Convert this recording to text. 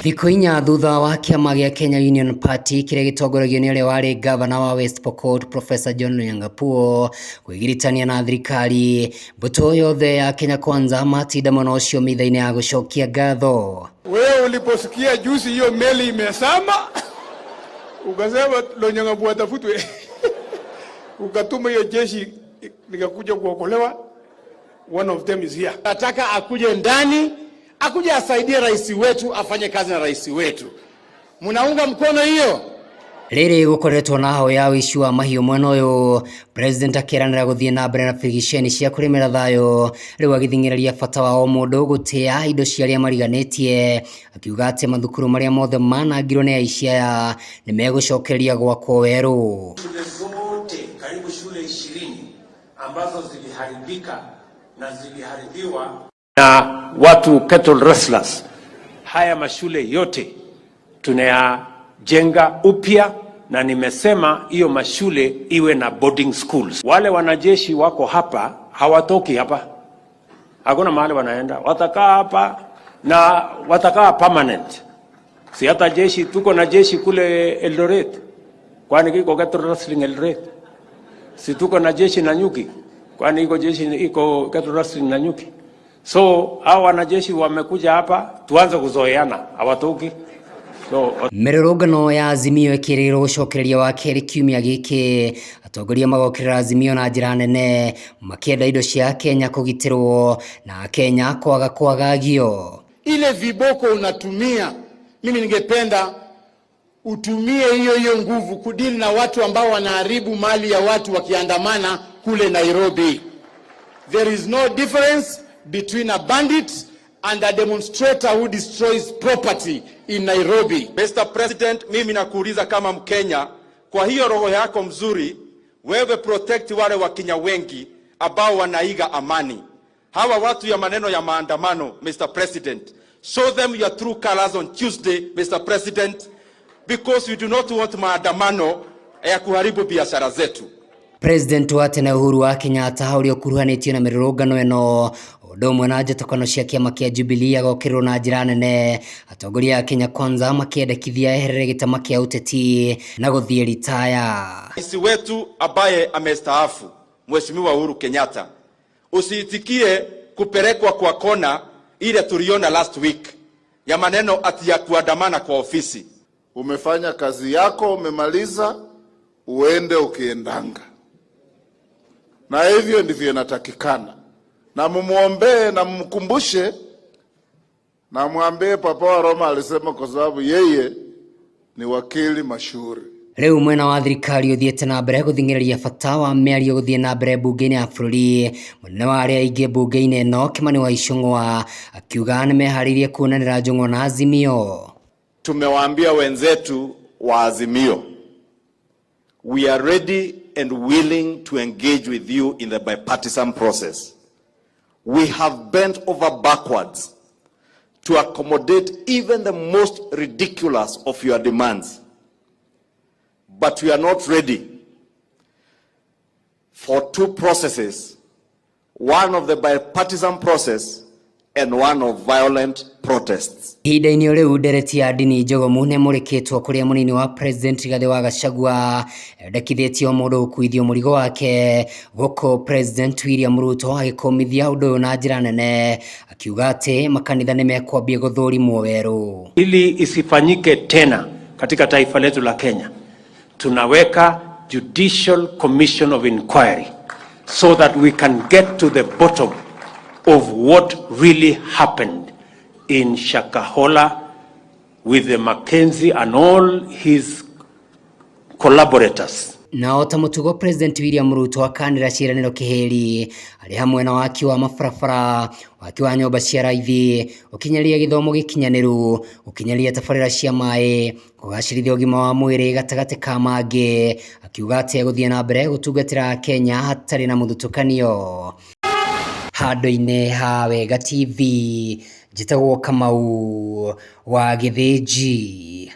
Thikũ inya thutha wa kĩama gĩa Kenya Union Party kĩrĩa gĩtongoragio nĩ ũrĩa warĩ ngavana wa West Pokot Professor John Lonyangapuo kwĩgiritania na thirikari, mbũtũ yothe ya Kenya Kwanza matinda mwena ũcio mitha-inĩ ya gũcokia ngatho. Wewe uliposikia juzi hiyo meli imezama, ukasema Lonyangapuo atafutwe, ukatuma hiyo jeshi nikakuja kuokolewa. One of them is here. Nataka akuje ndani, akuje asaidie rais wetu, afanye kazi na rais wetu. Mnaunga mkono hiyo? Rĩrĩ gũkoretwo na hau ya ũici wa mahiũ mwena ũyũ, President akĩranĩra gũthiĩ na mbere na birigiceni cia kũrĩmĩra thayũ, rĩu agĩthing'ĩrĩria bata wa o mũndũ gũtĩa indo cia arĩa mariganĩtie, akiuga atĩ mathukuru marĩa mothe manangirwo nĩ aici aya nĩ megũcokereria gwakwo werũ. Shule zote karibu shule 20 ambazo ziliharibika na ziliharibiwa na watu cattle rustlers. Haya mashule yote tunayajenga upya, na nimesema hiyo mashule iwe na boarding schools. Wale wanajeshi wako hapa hawatoki hapa, hakuna mahali wanaenda, watakaa hapa na watakaa permanent. Si hata jeshi, tuko na jeshi kule Eldoret, kwani kiko cattle rustling Eldoret? Si tuko na jeshi Nanyuki, kwani iko jeshi iko cattle rustling Nanyuki? So hao wanajeshi wamekuja hapa, tuanze kuzoeana, hawatoki. So Mĩrũrũngano ya Azimio ĩkĩrĩrwo gũcokereria wa kerĩ kiumia gĩkĩ, atongoria magokĩrĩra Azimio na njĩra nene makĩenda indo cia Kenya kũgitĩrwo na Kenya kwaga kwagagio. Ile viboko unatumia, mimi ningependa utumie hiyo hiyo nguvu kudili na watu ambao wanaharibu mali ya watu wakiandamana kule Nairobi. There is no difference between a bandit and a demonstrator who destroys property in Nairobi. Mr. President, mimi nakuuliza kama Mkenya, kwa hiyo roho yako mzuri, wewe protect wale Wakenya wengi ambao wanaiga amani. Hawa watu ya maneno ya maandamano, Mr. President, show them your true colors on Tuesday, Mr. President, because we do not want maandamano ya kuharibu biashara zetu. President wa tene Uhuru wa Kenyatta ũrĩa ũkuruhanĩtio na mĩrũrũngano ĩno ũndũ ũmwe na njatũkano cia kĩama kĩa Jubilee agokĩrĩrwo na njĩra nene, atongoria a Kenya Kwanza makĩendekithia eherere gĩtama kĩa ũteti na gũthiĩ ritaya. Rais wetu ambaye amestaafu Mheshimiwa Uhuru Kenyatta, usiitikie kupelekwa kwa kona ile tuliona last week ya maneno ati ya kuandamana kwa ofisi. Umefanya kazi yako, umemaliza, uende ukiendanga, na hivyo ndivyo inatakikana, na mumwombee na mumkumbushe na mwambie Papa wa Roma alisema, kwa sababu yeye ni wakili mashuhuri. Rĩu mwena wa thirikari ũthiĩte na mbere gũthing'ĩrĩria bata wa mĩario gũthiĩ na mbere mbunge-inĩ ya bũrũri. Mũnene wa arĩa aingĩ mbunge-inĩ ĩno Kimani wa Ichung'wa akiuga nĩmeharĩirie kuonanĩra njũng'wa na Azimio. Tumewaambia wenzetu wa Azimio, we are ready and willing to engage with you in the bipartisan process. We have bent over backwards to accommodate even the most ridiculous of your demands. But we are not ready for two processes, one of the bipartisan process and one of violent protests. Ihinda-inĩ o rĩu ndereti ya ndini njogomu nĩmũrĩkĩtwo kũrĩa mũnini wa President Rigathĩ wa Gachagua endekithĩtie o mũndũ gũkuithio mũrigo wake, gũkũ President William Ruto agĩkũmithia ũndũ ũyũ na njĩra nene akiuga atĩ makanitha nĩmekwambia gũthũrimwo werũ. Ili isifanyike tena katika taifa letu la Kenya, tunaweka Judicial Commission of Inquiry so that we can get to the bottom of what really happened in Shakahola with the Mackenzie and all his collaborators. Na o ta mũtugo President William Ruto akanĩra ciĩranĩro kĩhĩri arĩ hamwe na waki wa mabarabara, waki wa nyũmba cia raithi, gũkinyanĩria gĩthomo gĩkinyanĩru, gũkinyanĩria tabarĩra cia maĩ, kũgacĩrithia ũgima wa mwĩrĩ gatagatĩ ka mangĩ, akiuga atĩ egũthiĩ na mbere gũtungatĩra Kenya hatarĩ na mũthutũkanio. Handũ-inĩ ha Wega TV, njĩtagwo Kamau wa Gĩthĩnji.